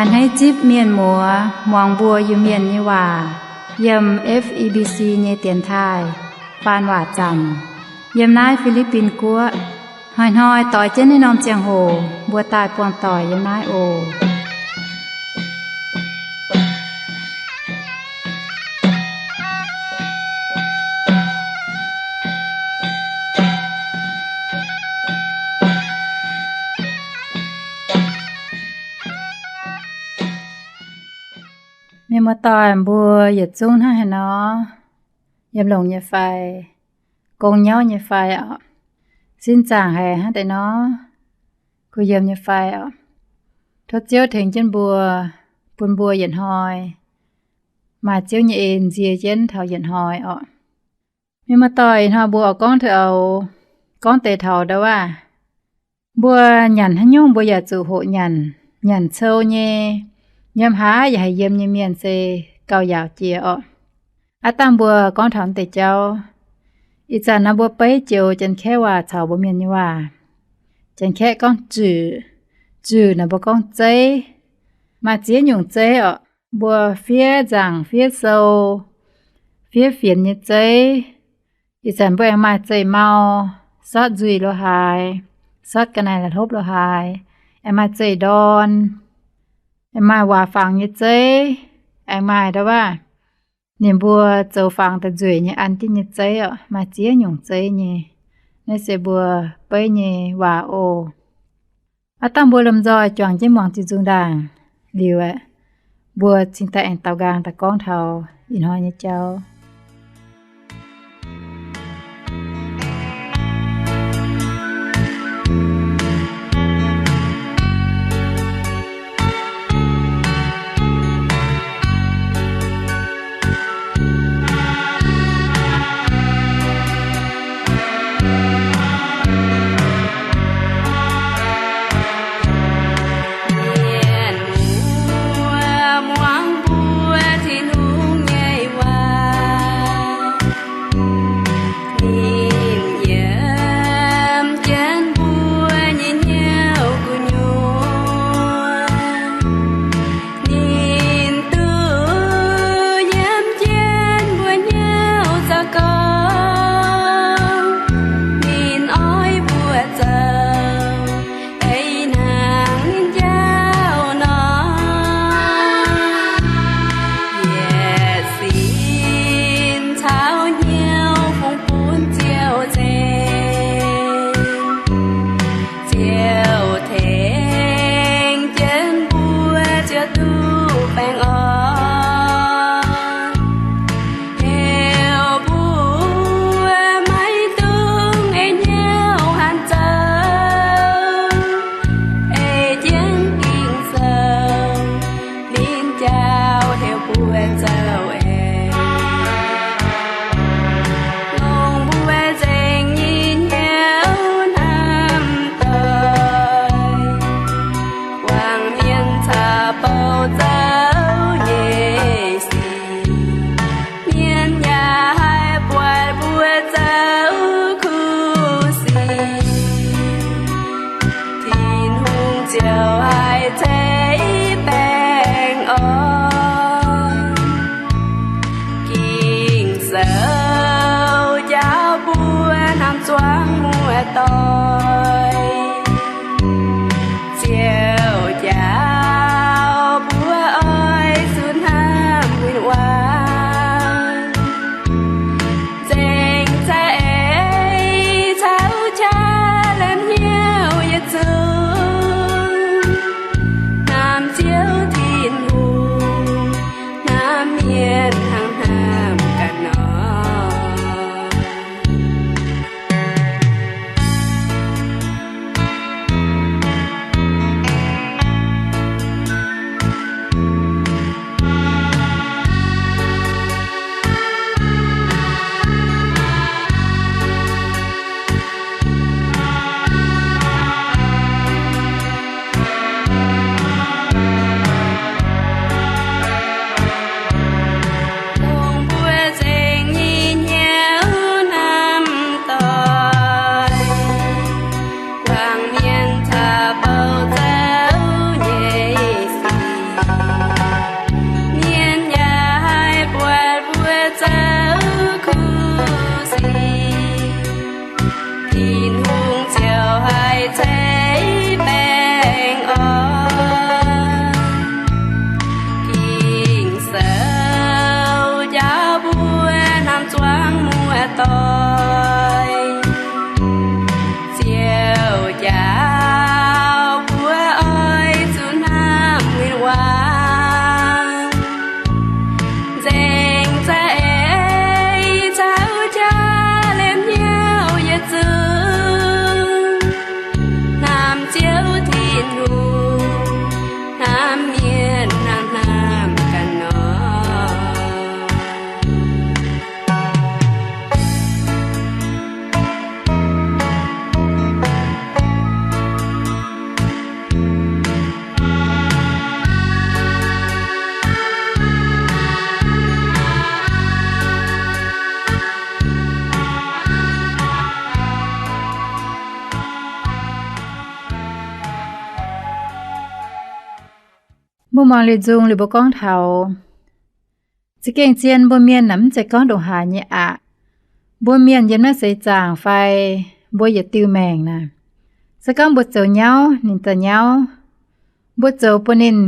A'hneiv zipv mienh muoz muangx mbuo Iu-Mienh nyei waac yiem F E B C nyei dienx taaih faan waac zaamc yiem naaiv Fi^li^bin Guoqv. Hnoi-hnoi doix jienv naaiv norm ziangh hoc mbuo daaih buangh doic yiem naaiv oc. Mienh muoz-doic mbuo yietc zungv hnangv haaix nor, yiem longx nyei fai, gong nyauv nyei fai oc, sin zaangc haic hnangv deix nor, kuh yiem nyei fai oc. Tov Ziouv tengx jienv mbuo, bun mbuo yietc hnoi maaih Ziouv nyei en nzie jienv taux yietc hnoi oc. Mienh muoz-doic, ih hnoi mbuo oix gorngv taux, gorngv deix taux ndau wuov, mbuo nyanc haaix nyungc mbuo yaac zuqc hoqc nyanc, nyanc cou nyei, yiem haaix yaac haih yiem nyei mienh se gauh yaauc jiex oc. Aav dangh mbuo gorngv taux deix jauv, ih zanc naaiv mbuo beiv joux Janx-Kaeqv waac caux mbuo Mienh nyei waac. Janx-Kaeqv gorngv zhửu, zhửu naaic mbuo gorngv zeiv. Maaih ziex nyungc zeiv oc. Mbuo fiev nzaangc, fiev sou, fiev fienx nyei zeiv. Ih zanc mbuo aengx maaih zeih mau, sortv nzuih lo haaix, sortv ga'naaiv la'hlopv lo haaix, aengx maaih zeih ndorn, aengx maaih waac fangx nyei zeiv, aengx maaih ndau wuov ninh mbuo zoux fangx daaih nzueic nyei an jienv nyei zeiv oc. Maaih ziex nyungc zeiv nyei. Naaiv se mbuo beiv nyei waac oc. Aav dangh mbuo lomh nzoih juangc jienv muangx ziqc nzung ndaangc liuz aeqv, mbuo cingx daaih aengx daaux nqaang daaih gorngv taux ih hnoi nyei jauv. Mienh muoz muangx mbuo Tin-Hungh nyei waac, ninh yiem jienv mbuo nyei hnyouv gu'nyuoz. Ninh duqv yiem jienv mbuo hnyouv zaux gorngv, ninh oix mbuo zoux eix hnangv ninh jauv nor. Yietc sin caux hnyouv fungx bun Ziouv nzengc. Ziouv tengx jienv mbuo ziouc duqv baengh orn. Heuc mbuo maiv dungx ei hnyouv hanc zoux, ei jienv Ging-Sou, ninh jauv heuc mbuo zoux aeqv, longc mbuo nzengc nyei hnyouv hnamv doic, wangc mienh caux bouh zoux Mbuo muangx liuz nzung liuz mbuo gorngv taux, za'gengh zien mbuo mienh naaic mv zeiz gorngv ndongc haaix nyei aqv. Mbuo mienh yiem naaiv seix zaangc fai mbuo yietc diuh maengc naaic, se gorngv mbuo zoux nyauv ninh daaih nyauv, mbuo zoux bun ninh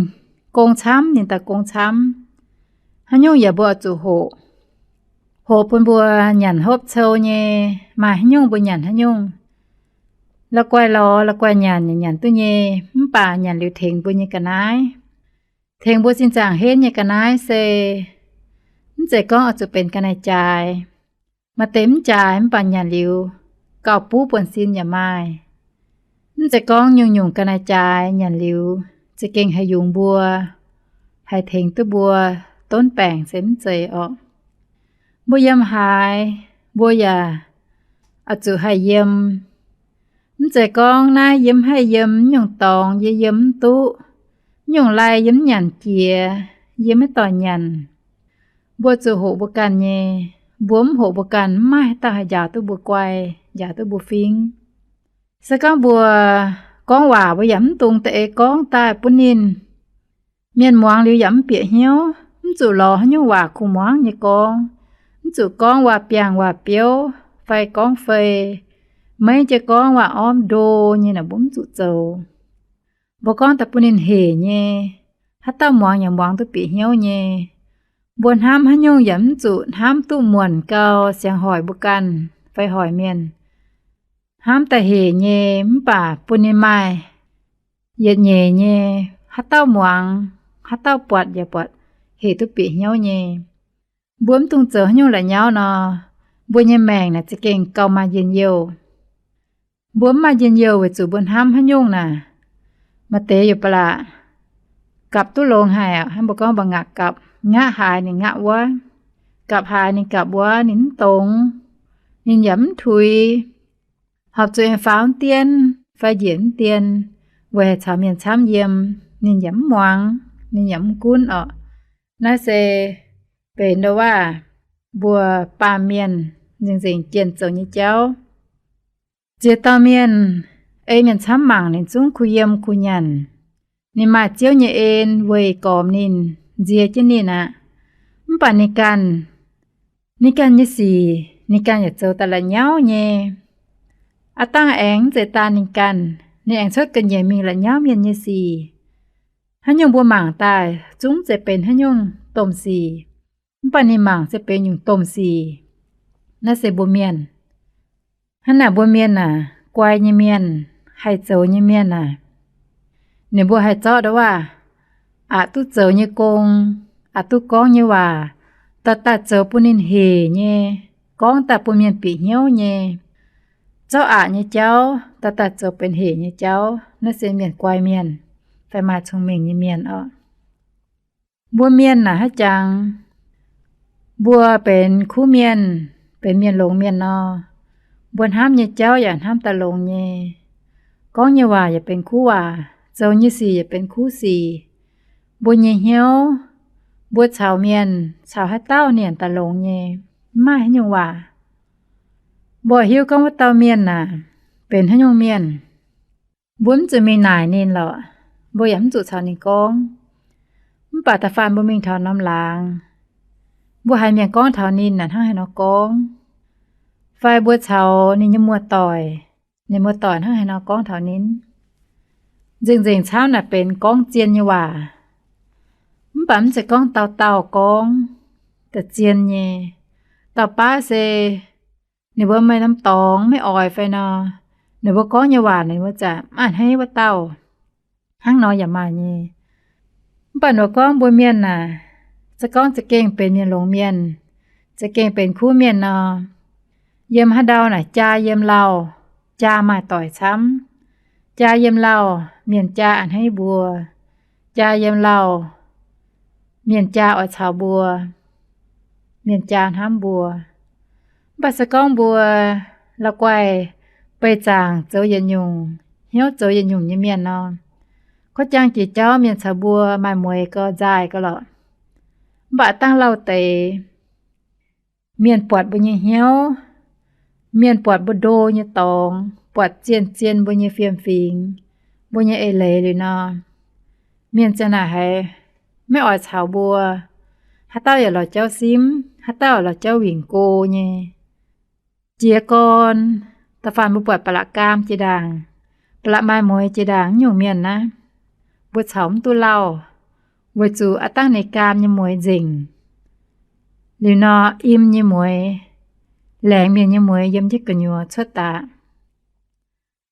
gong camv ninh daaih gong camv. Haaix nyungc yaac mbuo oix zuqc hoqc. Hoqc bun mbuo nyanc hopv cou nyei, maaih haaix nyungc mbuo nyanc haaix nyungc. La'guaih lorz la'guaih nyanc, nyanc duqv nyei, mv baac nyanc liuz tengx mbuo nyei ga'naaiv, tengx mbuo sin zaangc henv nyei ga'naaiv se mv zeiz gorngv oix zuqc benx ga'naaiv-jaaix. Maaih deix mv jaaix mv baac nyanc liuz gauh buv buonv-sin yaac maaih. Mv zeiz gorngv nyungc-nyungc ga'naaiv-jaaix nyanc liuz za'gengh haih yungz mbuo, haih tengx duqv mbuo donv baengc se mv zeiz orqc. Mbuo yiem haaix, mbuo yaac oix zuqc haih yiem. Mv zeiz gorngv naaiv yiem haih yiem, nyungc dorngx yie yiem mv duqv, nyungc lai yie mv nyanc jiex, yie maiv doic nyanc. Mbuo zuqc hoqc mbuo ganh nyei. Mbuo mv hoqc mbuo ganh, mv maaih haaix dauh haih njaaux duqv mbuo guai, njaaux duqv mbuo fingv. Se gorngv mbuo gorngv waac, mbuo yaac mv dungx da'eix gorngv daaih bun ninh. Mienh muangx liuz yaac mv bieqc hnyouv, mv zuqc lorz haaix nyungc waac kuh muangv nyei gorngv, mv zuqc gorngv waac-biangh waac-biouv fai gorngv fei, maiv jiex gorngv waac-orv ndo nyei naaic mbuo mv zuqc zoux. Mbuo gorngv daaih bun ninh hec nyei, haaix dauh muangx yaac muangx duqv bieqc hnyouv nyei. Mbuo hnamv haaix nyungc yaac mv zuqc hnamv duqv muonc gau siangx hoic mbuo ganh fai hoic mienh. Hnamv daaih hec nyei mv baac bun ninh maaih yietc nyeic nyei, haaix dauh muangx, haaix dauh buatc yaac buatc hec duqv bieqc hnyouv nyei. Mbuo mv dungx zoux haaix nyungc la'nyauv nor, mbuo nyei maengc naaic za'gengh gauh maaih njien-youh. Mbuo mv maaih njien-youh weic zuqc mbuo hnamv haaix nyungc naaic, maaih deix yaac ba'laqc gapv duqv longx haic aqv. Hnangv mbuo gorngv mbuo ngaqc gapv, ngaqv haaix ninh ngaqv wuov, gapv haaix ninh gapv wuov, ninh mv dongz, ninh yaac mv tuix. Horpc zuqc aengx faaux mv dien fai njiec mv dien, weic haih caux mienh camv yiem, ninh yaac mv muangx, ninh yaac mv gunv orqc. Naaiv se benx ndo waac mbuo baamh mienh nzengc-nzengc jienh zoux nyei jauv. Ziex dauh mienh ei mienh camv mangc, ninh zungv kuh yiem kuh nyanc. Ninh maaih Ziouv nyei en weih gormx ninh, nziex jienv ninh aqv. Mv baac ninh ganh, ninh ganh nyei sic ninh ganh yaac zoux daaih la'nyauv nyei. Aav dangh aengx mv zeiz daan ninh ganh, ninh aengx cuotv ga'nyiec mingh la'nyauv mienh nyei sic. Haaix nyungc mbuo mangc daaih zungv zeiz benx haaix nyungc domh sic, mv baac ninh mangc se benx nyungc domh sic. Naaiv se mbuo mienh. Hnangv naaic mbuo mienh aah, guai nyei mienh, haih zoux nyei mienh aah, ninh mbuo haih zorqv ndo waac, aqc duqv zoux nyei gong, aqc duqv gorngv nyei waac, daaih daaih zoux bun ninh hec nyei, gorngv daaih bun mienh bieqc hnyouv nyei. Zorqv aqc nyei jauv daaih daaih zoux benx hec nyei jauv, naaiv se mienh guai mienh fai maaih cong-mengh nyei mienh orqc. Mbuo mienh naaic haaix jangx, mbuo benx kuv mienh, benx mienh longx mienh nor, mbuo hnamv nyei jauv yaac hnamv daaih longx nyei. Gorngv nyei waac yaac benx kuv waac, zoux nyei sic yaac benx kuv sic. Mbuo nyei hnyouv, mbuo caux mienh caux haaix dauh ninh daaih longx nyei, mv maaih haaix nyungc waac. Mbuo hiuv gorngv wuov dauh mienh naaic benx haaix nyungc mienh. Mbuo mv zuqc mingh naaic ninh lorqc, mbuo yaac mv zuqc caux ninh gorngv. Mv baac da'faanh mbuo mingh taux norm laangz, mbuo haiz mienh gorngv taux ninh naaic hnangv haaix nor gorngv, fai mbuo caux ninh nyei muoz-doic, ninh muoz-doic hnangv haaix nor gorngv taux ninh, nzengc-nzengc camv naaic benx gorngv zien nyei waac. Mv baac mv zeiz gorngv dauh dauh gorngv da'zien nyei. Dauh baav se ninh mbuo maaih norm dorngx maiv oix fai nor, ninh mbuo gorngv nyei waac ninh mbuo zaqc mv a'hneiv wuov dauh. Hnangv nor yaac maaih nyei. Mv baac ninh mbuo gorngv mbuo mienh naaic, se gorngv za'gengh benx mienh longx mienh, za'gengh benx kuv mienh nor, yiem haaix ndau naaic jaa yiem lauh, jaa maaih doic camv. Jaa yiem lauh, mienh jaa a'hneiv mbuo. Jaa yiem lauh, mienh jaa oix caux mbuo, mienh jaa hnamv mbuo. Mv baac se gorngv mbuo la'guaih beih zaangc zoux yietc nyungc, hnyouv zoux yietc nyungc nyei mienh nor, gorqv jangx jiex jauv mienh caux mbuo maaih mueix gau, nzaaih gau lorqc. Mv baac dangh lauh deix, mienh buatc mbuo nyei hnyouv, mienh buatc mbuo ndo nyei dorngx, buatc zien-zien mbuo nyei fiem-fingx, mbuo nyei eix leiz liuz nor, Mienh ziang naaic haiz maiv oix caux mbuo. Haaix dauh yaac lorz jauv simv, haaix dauh yaac lorz jauv wingc go nyei. Jiez gorn, da'faanh mbuo buatc ba'laqc gaam jiex ndaangc, ba'laqc maaih mueiz jiex ndaangc nyungc mienh naaiv, mbuo caux mv duqv lauh, weic zuqc aav dangh ninh gaam nyei mueiz nzengc. Liuz nor, im nyei mueiz, laengz mienh nyei mueiz yiem jienv gu'nyuoz cuotv daaih.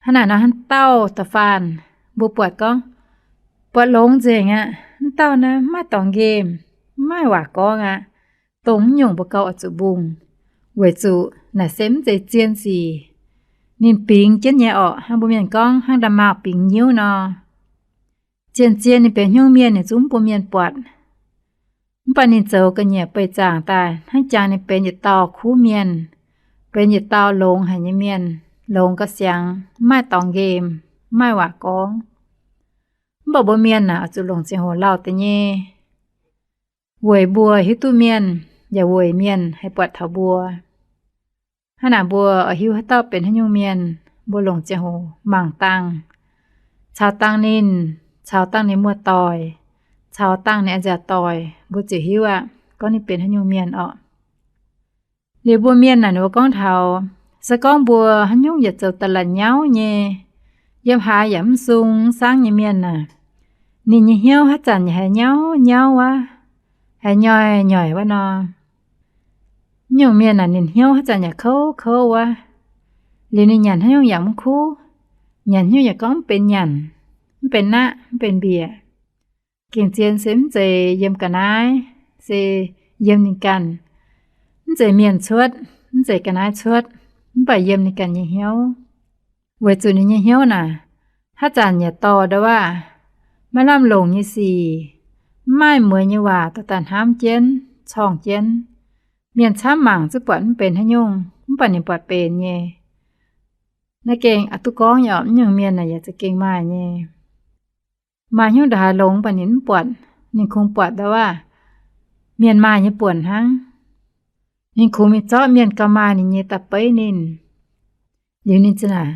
Hnangv naaic nor, hnangv dauh da'faanh mbuo buatc gorngv, buatc longx nzengc aqv. Hnangv dauh naaiv mv maaih dorngx nqemh, mv maaih waac gorngv aqv. Dongh mv nyungc mbuo gauh oix zuqc mbungh, weic zuqc naaic se mv zeiz zien sic. Ninh bingx jienv nyei orqc, hnangv mbuo mienh gorngv hnangv nda'maauh bingx nyiuv nor. Zien-zien ninh benx haaix nyungc mienh ninh zungv mv bun mienh buatc. Mv baac ninh zoux ga'nyiec beih zaangc daaih hnangv jangx ninh benx yietc dauh kuv mienh, benx yietc dauh longx haic nyei mienh, longx gauh siangx, mv maaih dorngx nqemh, mv maaih waac gorngv. Mv baac mbuo mienh naaic oix zuqc longc ziangh hoc lauh deix nyei, weic mbuo hiuv duqv mienh, yaac weic mienh haih buatc taux mbuo. Hnangv naaic mbuo oix hiuv haaix dauh benx haaix nyungc mienh, mbuo longc ziangh hoc mangc dangh, caux dangh ninh, caux dangh ninh muoz-doic, caux dangh ninh a'nziaauc doic, mbuo ziouc hiuv aqv gorngv ninh benx haaix nyungc mienh orqc. Liuz mbuo mienh naaic, ninh mbuo gorngv taux, se gorngv mbuo haaix nyungc yaac zoux da'la'nyauv nyei, yiem haaix yaac mv sung mv saangv nyei mienh naaic, ninh nyei hnyouv haaix zanc yaac haiz nyauv nyauv wuov, haiz nyoih nyoih wuov nor. Mv nyungc mienh naaic ninh hnyouv haaix zanc yaac kouv kouv wuov. Liuz ninh nyanc haaix nyungc yaac mv kuv, nyanc haaix nyungc yaac gorngv mv benx nyanc, mv benx naqv, mv benx mbiec. Gengh zien se mv zeiz yiem ga'naaiv, se yiem ninh ganh. Mv zeiz mienh cuotv, mv zeiz ga'naaiv cuotv, mv baac yiem ninh ganh nyei hnyouv. Weic zuqc ninh nyei hnyouv naaic, haaix zanc yaac dorh ndau wuov, maiv lamh longc nyei sic, mv maaih mueiz nyei waac dorh daaih hnamv jienv, corngh jienv. Mienh camv mangc zungv buatc mv benx haaix nyungc, mv baac ninh buatc benx nyei. Naaiv gengh aqc duqv gorngv nyei orqc, mv nyungc mienh naaic yaac za'gengh maaih nyei. Maaih hnyouv ndongc haaix longx, mv baac ninh mv buatc. Ninh kungx buatc ndau wuov, mienh maaih nyei buonc hnangv. Ninh kungx mingh zorqv mienh gauh maaih ninh nyei daaih beiv ninh. Liuz ninh za'naaic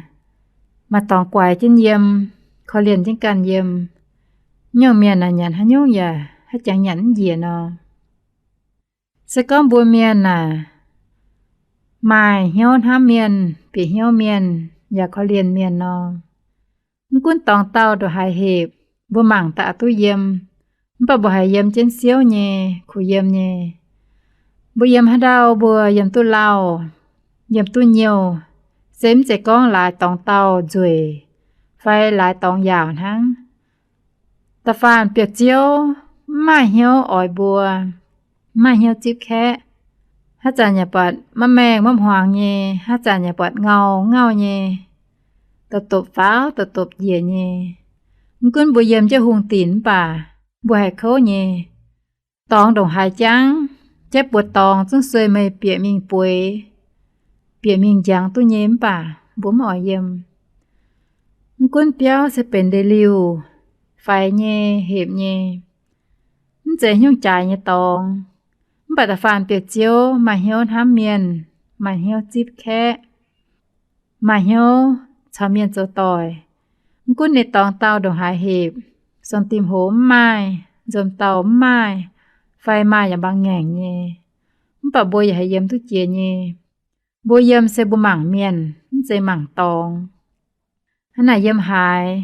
maaih dorngx guaix jienv yiem, korv-lienh jienv ganh yiem. Mv nyungc mienh naaic nyanc haaix nyungc yaac haaix jangx nyanc mv njiec nor. Se gorngv mbuo mienh naaic maaih hnyouv hnamv mienh, bieqc hnyouv mienh, yaac korv-lienh mienh nor, mv gunv dorngx dauh ndongc haaix hepc, mbuo mangc daaih aqc duqv yiem. Mv baac mbuo haiz yiem jienv siouv nyei, kuh yiem nyei. Mbuo yiem haaix ndau mbuo yiem duqv lauh, yiem duqv nyouh, se mv zeiz gorngv laaix dorngx dauh nzueic fai laaix dorngx yaauc hnangv. Da'faanh biauv-ziouv mv maaih hnyouv oix mbuo, mv maaih hnyouv zipv kaeqv. Haaix zanc yaac buatc maiv maengh maiv hmuangx nyei, haaix zanc yaac buatc ngau ngauh nyei, dopc-dopc faaux dopc-dopc njiec nyei. Mv gunv mbuo yiem jienv hungh dinc mv baac mbuo haiz kouv nyei. Dorngx ndongc haaix jangv, jaiv buoz dorngx zungv sueih meih bieqc mingh bueix, bieqc mingh njangx duqv nyei mv baac mbuo mv oix yiem. Mv gunv biauv se benx ndeic-liuh, faix nyei, hepc nyei, mv zeiz haaix nyungc jaaix nyei dorngx. Mv baac da'faanh biauv-ziouv maaih hnyouv hnamv mienh, maaih hnyouv zipv kaeqv, maaih hnyouv caux mienh zoux doic. Mv gunv ninh dorngx dauh ndongc haaix hepc, sorng-dimh hoz mv maaih, nzomz-dauh mv maaih, fai maaih yaac mbaang ngaengc nyei, mv baac mbuo yaac haih yiem duqv jiex nyei. Mbuo yiem se mbuo mangc mienh, mv zeiz mangc dorngx. Hnangv naaic yiem haaix,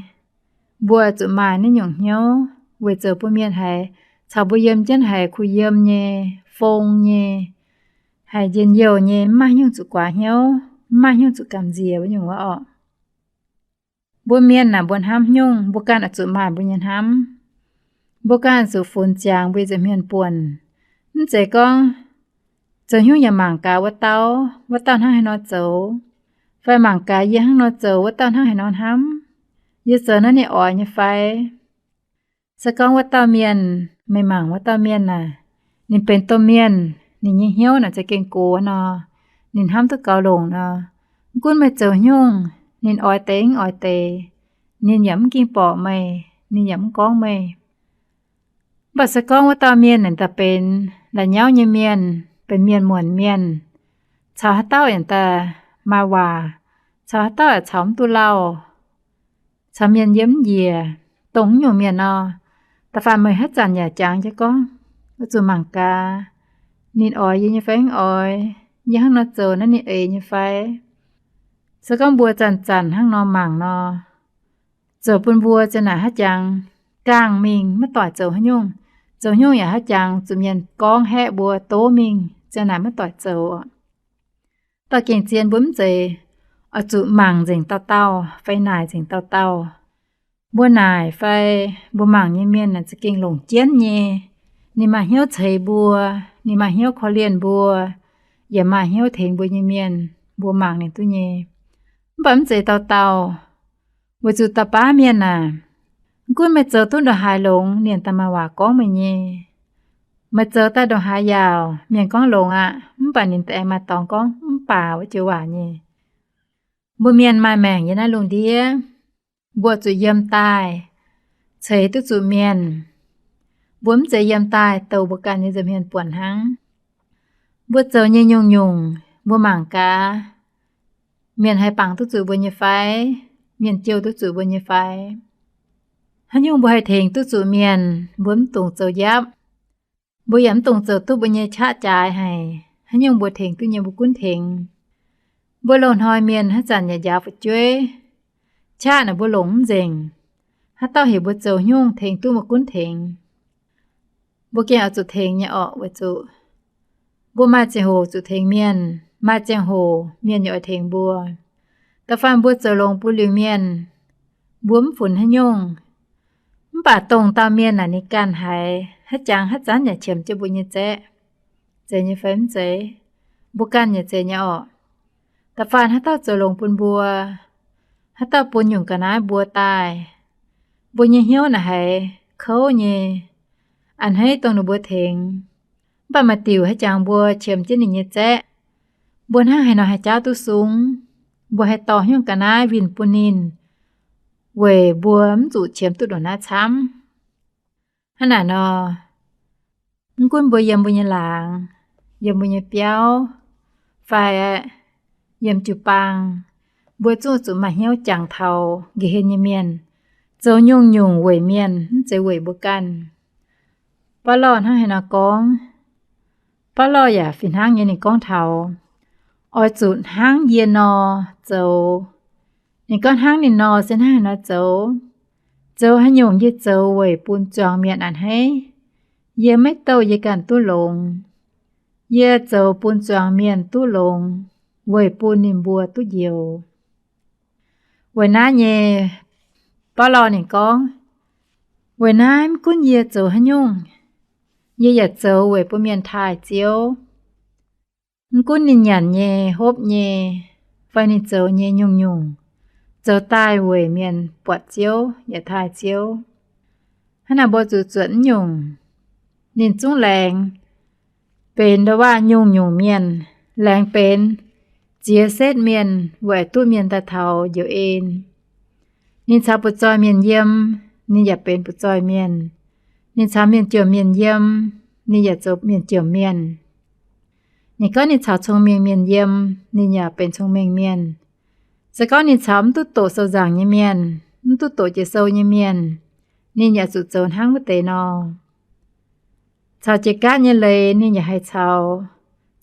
mbuo zuqc maaih naaiv nyungc hnyouv weic zoux bun mienh haiz caux mbuo yiem jienv haiz kuh yiem nyei, fong nyei, haiz njien-youh nyei, mv maaih haaix nyungc zuqc guaax hnyouv, mv maaih haaix nyungc zuqc gamh nziex wuov nyungc wuov orqc. Mbuo mienh naaic mbuo hnamv haaix nyungc, mbuo ganh oix zuqc maaih mbuo nyei hnamv. Mbuo ganh zuqc funx ziangx mbuo nyei nza'hmien buonc. Mv zeiz gorngv zoux haaix nyungc yaac mangc gaax wuov dauh, wuov dauh hnangv haaix nor zoux, fai mangc gaax yie hnangv nor zoux, wuov dauh hnangv haaix nor hnamv, yie zoux naaiv ninh oix nyei fai. Se gorngv wuov dauh mienh, meih mangc wuov dauh mienh naaic, ninh benx domh mienh, ninh nyei hnyouv naaic za'gengh gox nor, ninh hnamv duqv gaux longc nor, mv gunv meih zoux haaix nyungc, ninh oix deix mv oix deix, ninh yaac mv ging borqc meih, ninh yaac mv gorngv meih. Mv baac se gorngv wuov dauh mienh naaic daaih benx la'nyauv nyei mienh, benx mienh muonc mienh, caux haaix dauh yaac daaih maaih waac, caux haaix dauh yaac caux mv duqv lauh, caux mienh yiem mv njiec, dongh mv nyungc mienh nor, Da'faanh meih haaix zanc yaac jangx jienv gorngv, oix zuqc mangc gaax, ninh oix yie nyei fai mv oix, yie hnangv nor zoux naaiv ninh eix nyei fai. Se gorngv mbuo zanc-zanc hnangv nor mangc nor, zoux bun mbuo ziang naaic haaix jangx gaengh mingh maiv doic zoux haaix nyungc. Zoux haaix nyungc yaac haaix jangx zuqc mienh gorngv haeqv mbuo, doqv mingh ziang naaic maiv doic zoux. Dorh gengh zien mbuo mv zeiz oix zuqc mangc nzengc dauh dauh fai naaic nzengc dauh dauh. Mbuo naaic fai mbuo mangc nyei mienh naaic za'gengh longc jienv nyei. Ninh maaih hnyouv ceix mbuo, ninh maaih hnyouv korv-lienh mbuo, yaac maaih hnyouv tengx mbuo nyei mienh, mbuo mangc ninh duqv nyei. Mv baac mv zeiz dauh dauh. Weic zuqc dauh baav mienh aah, mv gunv meih zoux duqv ndongc haaix longx, ninh daaih maaih waac gorngv meih nyei. Meih zoux daaih ndongc haaix yaauc, mienh gorngv longx aqv, mv baac ninh daaih aengx maaih dorngx gorngv mv baac wuov joux waac nyei. Mbuo mienh maaih maengc yiem naaiv lungh ndiev, mbuo zuqc yiem daaih ceix duqv zuqc mienh. Mbuo mv zeiz yiem daaih douh mbuo ganh nyei nza'hmien buonc hnangv. Mbuo zoux nyei nyungc-nyungc mbuo mangc gaax, mienh haih bangc duqv zuqc mbuo nyei fai, mienh jouh duqv zuqc mbuo nyei fai. Haaix nyungc mbuo haih tengx duqv zuqc mienh, mbuo mv dungx zoux njapv. Mbuo yaac mv dungx zoux duqv mbuo nyei qaqv jaaix haic. Haaix nyungc mbuo tengx duqv nyei mbuo gunv tengx. Mbuo loz-hnoi mienh haaix zanc yaac njaaux fu'jueiv. Qaqv naaic mbuo longc mv nzengc. Haaix dauh heuc mbuo zoux nyungc tengx duqv mbuo gunv tengx. Mbuo gengh oix zuqc tengx nyei orqc, weic zuqc mbuo maaih ziangh hoc zuqc tengx mienh, maaih ziangh hoc mienh yaac oix tengx mbuo. Da'faanh mbuo zoux longx bun liuz mienh, mbuo mv funx haaix nyungc. Mv baac dongh dauh mienh naaic ninh ganh haiz haaix jangx haaix zanc yaac qiemx jienv mbuo nyei zaeqv. Zeiz nyei fai mv zeiz? Mbuo ganh yaac zeiz nyei orqc. Da'faanh haaix dauh zoux longx bun mbuo, haaix dauh bun nyungc ga'naaiv mbuo daaih, mbuo nyei hnyouv naaic haiz kouv nyei, a'hneiv dongh ninh mbuo tengx. Mv baac maaih diuc haaix jangx mbuo qiemx jienv ninh nyei zaeqv, mbuo hnangv haaix nor haih jaauv duqv sung? Mbuo haih dorh haaix nyungc ga'naaiv winh bun ninh, weic mbuo mv zuqc qiemx duqv ndongc naaiv camv. Hnangv naaic nor, mv gunv mbuo yiem mbuo nyei laangz, yiem mbuo nyei biauv, fai yiem jiu-baang, mbuo zungv zuqc maaih hnyouv jangx taux nqa'hien nyei mienh, zoux nyungc-nyungc weic mienh, mv zeiz weic mbuo ganh. Baulo hnangv haaix nor gorngv? Baulo yaac fih hnangv nyei ninh gorngv taux, oix zuqc hnangv yie nor zoux. Ninh gorngv hnangv ninh nor se hnangv haaix nor zoux? Zoux haaix nyungc yie zoux weic bun zuangx mienh a'hneiv. Yie maiv douh yie ganh duqv longx. Yie zoux bun zuangx mienh duqv longx, weic bun ninh mbuo duqv njoux. Weic naaiv nyei, Baulo ninh gorngv, weic naaiv mv gunv yie zoux haaix nyungc, yie yaac zoux weic bun mienh taaih Ziouv. Mv gunv ninh nyanc nyei, hopv nyei, fai ninh zoux nyei nyungc-nyungc, zoux daaih weic mienh buatc Ziouv yaac taaih Ziouv. Hnangv naaic mbuo zuqc zuotc mv nyungc, ninh zungv laengz benx ndau-waac nyungc-nyungc mienh, laengz benx ziex setv mienh weic duqv mienh daaih taux njoux en. Ninh caux butv-zoih mienh yiem, ninh yaac benx butv-zoih mienh. Ninh caux mienh jomc mienh yiem, ninh yaac zoux mienh jomc mienh. Ninh gorngv ninh caux cong-mengh mienh yiem, ninh yaac benx cong-mengh mienh. Se gorngv ninh caux mv duqv doqc sou-nzaangc nyei mienh, mv duqv doqc jiex sou nyei mienh, ninh yaac zuqc zoux hnangv wuov deix nor. Caux jiex gaatv nyei leiz ninh yaac haih caux,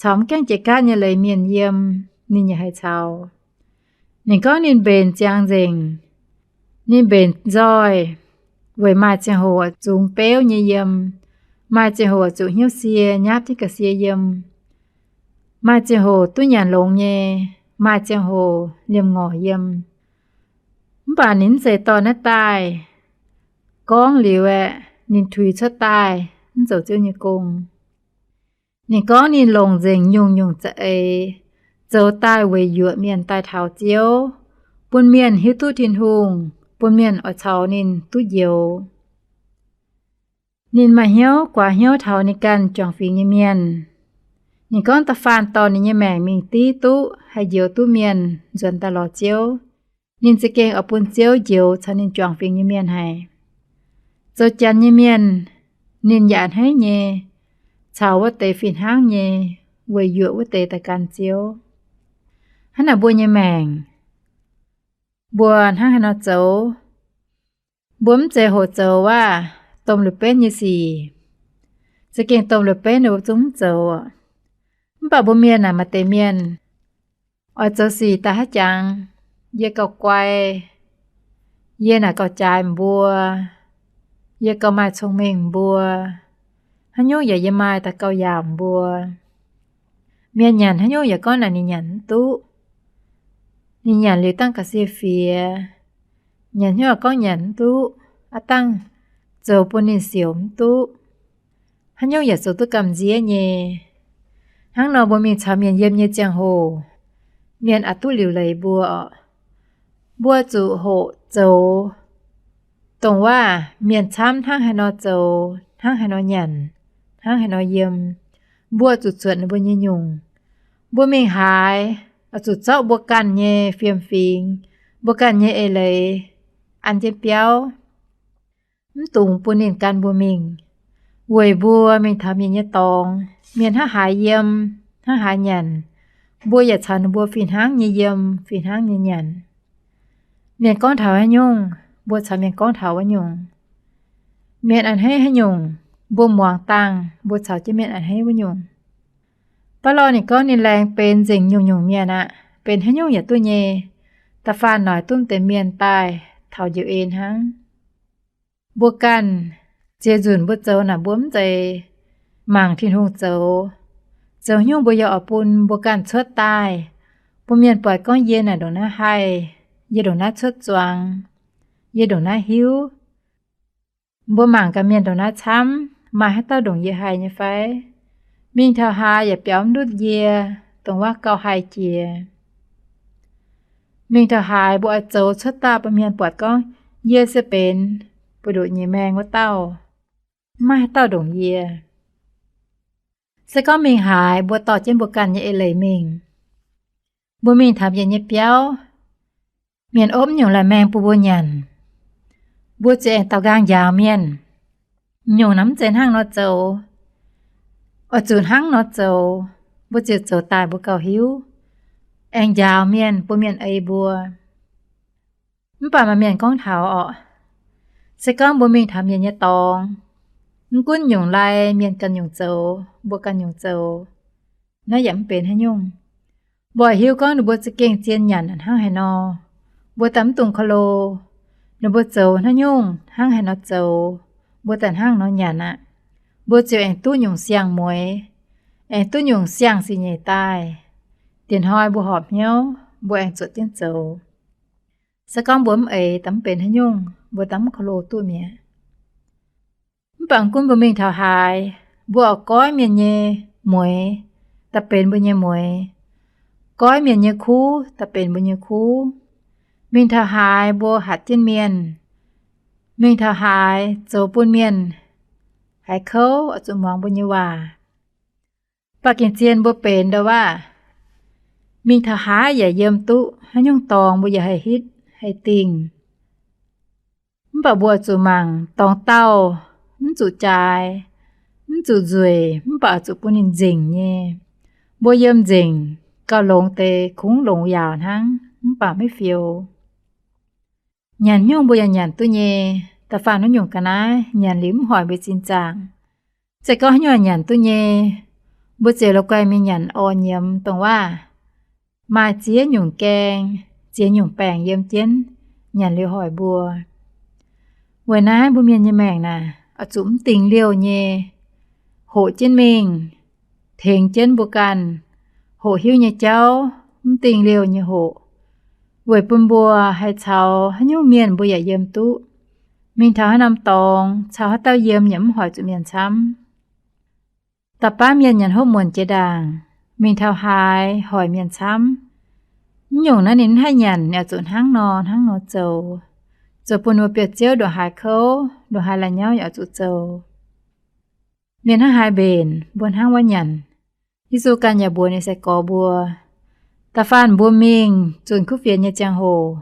caux mv gaengh jiex gaatv nyei leiz mienh yiem, ninh yaac haih caux. Ninh gorngv ninh mbenc ziangx nzengc, ninh mbenc nzoih, weic maaih ziangh hoc zungx beuv nyei yiem, maaih ziangh hoc zuqc hnyouv sie nyapv jienv ga'sie yiem, maaih ziangh hoc duqv nyanc longx nyei, maaih ziangh hoc liemh ngorc yiem. Mv baac ninh mv zeiz dorh naaiv daaih. Gorngv liuz aeqv, ninh tuix cuotv daaih mv zoux Ziouv nyei gong. Ninh gorngv ninh longc nzengc nyungc-nyungc za'eix zoux daaih weic yuoqc mienh daaih taux Ziouv, bun mienh hiuv duqv Tin-Hungh, bun mienh oix caux ninh duqv njoux. Ninh maaih hnyouv guaax hnyouv taux ninh ganh juangc fingx nyei mienh. Ninh gorngv da'faanh dorh ninh nyei maengc mingh div duqv haih njoux duqv mienh nzuonx daaih lorz Ziouv, ninh za'gengh oix bun Ziouv njoux caux ninh juangc fingx nyei mienh haic. Zoux janx nyei mienh, ninh yaac a'hneiv nyei, caux wuov deix fih hnangv nyei, weic yuoqc wuov deix daaih gan Ziouv. Hnangv naaic mbuo nyei maengc, mbuo hnangv haaix nor zoux? Mbuo mv zeiz hoqc zoux waac, domh liuz benv nyei sic. Za'gengh domh liuz benv ninh mbuo zungv mv zoux. Mv baac mbuo mienh naaic maaih deix mienh oix zoux sic daaih haaix jangx, yie gauh guai, yie naaic gauh jaaix mbuo, yie gauh maaih cong-mengh mbuo, haaix nyungc yaac yie maaih daaih gauh yaauc mbuo. Mienh nyanc haaix nyungc yaac gorngv naaic ninh nyanc mv duqv. Ninh nyanc liuz dangh ga'sie fiex, nyanc hnyouv gorngv nyanc mv duqv, aav dangh zoux bun ninh siouc mv duqv. Haaix nyungc yaac zoux duqv gamh nziev nyei. Hnangv nor mbuo mingh caux mienh yiem nyei ziangh hoc, mienh aqc duqv liuc leiz mbuo oc. Mbuo zuqc hoqc zoux dongh waac mienh camv hnangv haaix nor zoux, hnangv haaix nor nyanc, hnangv haaix nor yiem. Mbuo zuqc zuotc ninh mbuo nyei nyungc. Mbuo mingh haaix, oix zuqc zorqv mbuo ganh nyei fiem-fingx, mbuo ganh nyei eix leiz an jienv biauv. Mv dungx bun ninh gan mbuo mingh. Weic mbuo mingh taux mienh nyei dorngx, mienh hnangv haaix yiem, hnangv haaix nyanc, mbuo yaac caux ninh mbuo fih hnangv nyei yiem, fih hnangv nyei nyanc. Mienh gorngv taux haaix nyungc, mbuo caux mienh gorngv taux wuov nyungc. Mienh a'hneiv haaix nyungc, mbuo muangx dangh mbuo caux jienv mienh a'hneiv wuov nyungc. Baav lorh ninh gorngv ninh laengz benx nzengc nyungc-nyungc mienh aqv, benx haaix nyungc yaac duqv nyei. Da'faanh noic duqv deix mienh daaih taux njoux en hnangv. Mbuo ganh ziex nzunc mbuo zoux naaic mbuo mv zeiz mangc Tin-Hungh zoux. Zoux nyungc mbuo yaac oix bun mbuo ganh cuotv daaih, bun mienh buatc gorngv yie naaic ndongc naaiv haih, yie ndongc naaiv cuotv zuangx, yie ndongc naaiv hiuv. Mbuo mangc gaax mienh ndongc naaiv camv, maaih haaix dauh ndongc yie haih nyei fai? Mingh taux haaix yaac biaux mv ndutv yie, dongh wuov gauh haih jiex. Mingh taux haaix mbuo oix zoux cuotv daaih bun mienh buatc gorngv yie se benx buoz-ndoqv nyei maengh wuov dauh, maiv maaih haaix dauh ndongc yie. Se gorngv mingh haaix mbuo dorh jienv mbuo ganh nyei eix leiz mingh, mbuo mingh taux mienh nyei biauv, mienh opv nyungc lai maengh bun mbuo nyanc, mbuo ziouc aengx daaux nqaang njaaux mienh. Nyungc naaiv mv zeiz hnangv nor zoux, oix zuqc hnangv nor zoux. Mbuo ziouc zoux daaih mbuo gauh hiuv, aengx njaaux mienh, bun mienh ei mbuo. Mv baac maaih mienh gorngv taux orqc, se gorngv mbuo mingh taux mienh nyei dorngx, mv gunv nyungc lai mienh ganh nyungc zoux, mbuo ganh nyungc zoux, naaiv yaac mv benx haaix nyungc. Mbuo hiuv gorngv ninh mbuo za'gengh zien nyanc hnangv haaix nor, mbuo daaih mv dungx korv-lo. Ninh mbuo zoux haaix nyungc hnangv haaix nor zoux, mbuo daaih hnangv nor nyanc aqv. Mbuo ziouc aengx duqv nyungc siang-mueiz, aengx duqv nyungc siang-sic nyeic daaih. Diex hnoi mbuo horpc hnyouv, mbuo aengx zuotc jienv zoux. Se gorngv mbuo mv eix, daaih mv benx haaix nyungc, mbuo daaih mv korv-lo duqv mi'aqv. Mv baac gunv mbuo mingh taux haaix, mbuo oix goiv mienh nyei mueiz daaih benx mbuo nyei mueiz, goiv mienh nyei kuv daaih benx mbuo nyei kuv. Mingh taux haaix mbuo hatc jienv mienh, mingh taux haaix zoux bun mienh haiz kouv, oix zuqc muangx mbuo nyei waac. Mv baac gengh zien mbuo benx ndau waac, mingh taux haaix yaac yiem duqv, haaix nyungc dorngx mbuo yaac haih hitv haih dingh. Mv baac mbuo zuqc mangc dorngx dauh, mv zuqc jaaix, mv zuqc nzueic, mv baac zuqc bun ninh nzengc nyei. Mbuo yiem nzengc, gauh longx deix kungx longx yaauc hnangv, mv baac maiv fioux. Nyanc nyungc mbuo yaac nyanc duqv nyei. Da'faanh wuov nyungc ga'naaiv nyanc liuz mv hoic mbuo zinh zaangc. Se gorngv haaix nyungc nyanc duqv nyei, mbuo ziouc la'guaih mingh nyanc orqv nyiemz dongh waac maaih ziex nyungc gaeng, ziex nyungc baengc yiem jienv, nyanc liuz hoic mbuo. Weic naaiv mbuo mienh nyei maengc naaic, oix zuqc mv dingh liouh nyei hoqc jienv mingh, tengx jienv mbuo ganh hoqc hiuv nyei jauv, mv dingh liouh nyei hoqc, weic bun mbuo haih caux haaix nyungc mienh mbuo yaac yiem duqv. Mingh taux haaix norm dorngx, caux haaix dauh yiem yaac mv hoic zuqc mienh camv. Da'faanh mienh nyanc hopv muonc jiex ndaangc, mingh taux haaix hoic mienh camv. Mv nyungc naaiv ninh mv haih nyanc, ninh oix zuqc hnangv nor hnangv nor zoux, zoux bun ninh mbuo biauv-ziouv ndongc haaix kouv, ndongc haaix la'nyauv yaac oix zuqc zoux. Mienh hnangv haaix mbenc, mbuo hnangv wuov nyanc. Yesu ganh yaac mbuox ninh sai-gorx mbuo, da'faanh mbuo mingh zunc kuv fienx nyei ziangh hoc,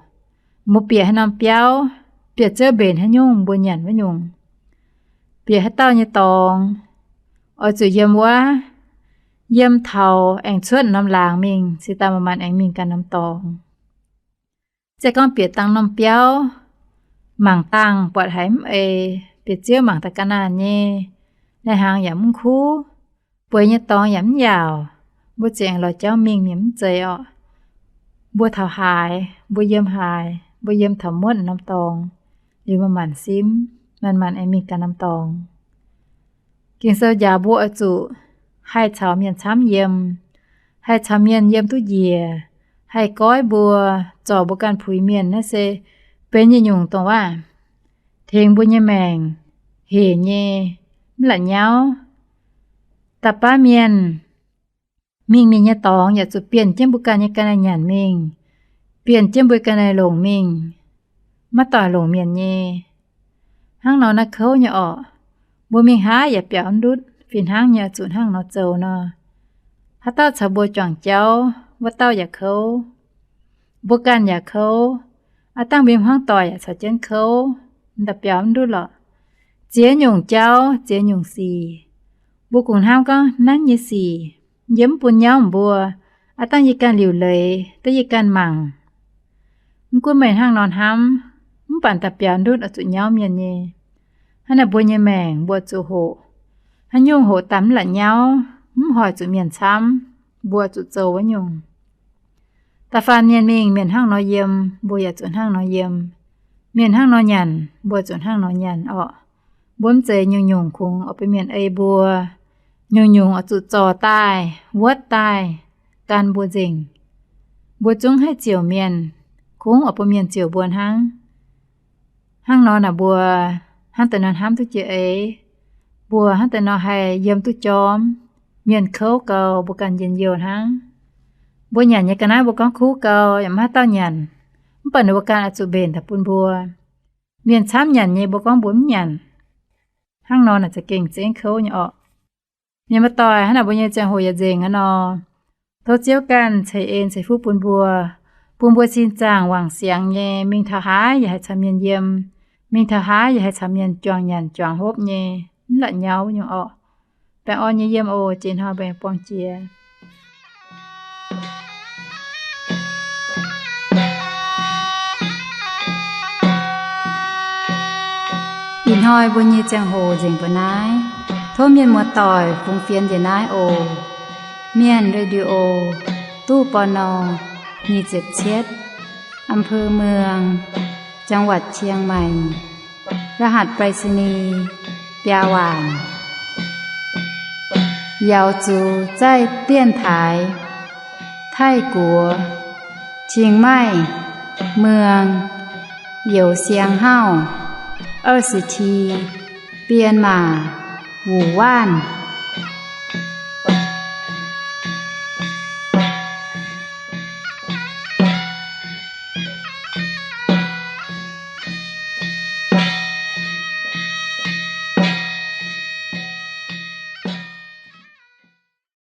mbuo bieqc haaix norm biauv, biauv-ziouv mbenc haaix nyungc mbuo nyanc wuov nyungc. Bieqc haaix dauh nyei dorngx, oix zuqc yiem wuov, yiem taux aengx cuotv norm laangz mingh, se daaih manc-manc aengx mingh ganh norm dorngx. Se gorngv bieqc dangh norm biauv, mangc dangh buatc haiz mv ei, bieqc ziouv mangc daaih ga'naanh nyei, lai-hnaangx yaac mv kuv, bueix nyei dorngx yaac mv yaauc, mbuo ziouc aengx lorz jauv mingh mienh mv zeiz orqc. Mbuo taux haaix, mbuo yiem haaix, mbuo yiem taux muotv norm dorngx, liuz manc-manc simv, manc-manc aengx mingh ganh norm dorngx. Ging-Sou njaaux mbuo oix zuqc haih caux mienh camv yiem, haih caux mienh yiem duqv njiec, haih goiv mbuo, zorc mbuo ganh puix mienh. Naaiv se benx yietc nyungc dongh waac tengx mbuo nyei maengc hec nyei, mv la'nyauv. Da'baav mienh mingh mienh nyei dorngx yaac zuqc bienh jienv mbuo ganh nyei ga'naaiv nyanc mingh, bienh jienv mbuo ga'naaiv longc mingh, maiv doic longc mienh nyei. Hnangv nor naaiv kouv nyei orqc. Mbuo mingh haaix yaac biaux mv ndutv, fih hnangv nyei oix zuqc hnangv nor zoux nor. Haaix dauh caux mbuo juangc jauv, wuov dauh yaac kouv. Mbuo ganh yaac kouv. Aav dangh mbuo hmuangv doic yaac caux jienv kouv, da'biaux mv ndutv lorqc. Ziex nyungc jauv, ziex nyungc sic. Mbuo kungx hnamv gorngv naaiv nyei sic yiem mv bun nyauv mbuo, aav dangh yie ganh liuc leiz, da'yie ganh mangc. Mv gunv meih hnangv nor hnamv, mv baac da'biaux ndutv oix zuqc nyauv mienh nyei. Hnangv naaic mbuo nyei maengc mbuo zuqc hoqc. Haaix nyungc hoqc daaih mv la'nyauv, mv hoic zuqc mienh camv, mbuo zuqc zoux wuov nyungc. Da'faanh mienh mingh, mienh hnangv nor yiem, mbuo yaac zuqc hnangv nor yiem. Mienh hnangv nor nyanc, mbuo zuqc hnangv nor nyanc orqc. Mbuo mv zeiz nyungc-nyungc kungx oix bun mienh ei mbuo. Nyungc-nyungc oix zuqc zorc daaih, wuotv daaih, gan mbuo nzengc. Mbuo zungv haih ziouc mienh, kungx oix bun mienh ziouc mbuo hnangv. Hnangv nor naaic mbuo hnangv deix nor hnamv duqv jiex eix. Mbuo hnangv deix nor haih yiem duqv jorm. Mienh kouv gau, mbuo ganh njien-youh hnangv. Mbuo nyanc nyei ga'naaiv mbuo gorngv kuv gau, yaac maiv haaix dauh nyanc. Mv baac ninh mbuo ganh oix zuqc mbenc daaih bun mbuo. Mienh camv nyanc nyei mbuo gorngv mbuo mv nyanc. Hnangv nor naaic za'gengh zengv kouv nyei orqc. Mienh muoz-doic, hnangv naaic mbuo nyei ziangh hoc yaac nzengc aqv nor. Tov Ziouv ganh ceix en ceix fuqv bun mbuo, bun mbuo sin zaangc wangc siangx nyei, mingh taux haaix yaac haih caux mienh yiem, mingh taux haaix yaac haih caux mienh juangc nyanc juangc hopv nyei, mv la'nyauv nyungc orqc. Baengh orn nyei yiem oc. Jiex hnoi mbuo aengx buangh jiex. Ih hnoi mbuo nyei ziangh hoc nzengc mbuo naaiv. Tov mienh muoz-doic fungx fienx njiec naaiv oc. Mienh Radio, ตู้ ปณ. nyic ziepc cietv, อำเภอเมือง จังหวัดเชียงใหม่ รหัสไปรษณีย์ biaa waanc. 瑶族在电台 Taiv-Guoqv, Chiang Mai, Muang, Youz Siang Hauv, 二十七, Bienh Maac, Wuc Waanv.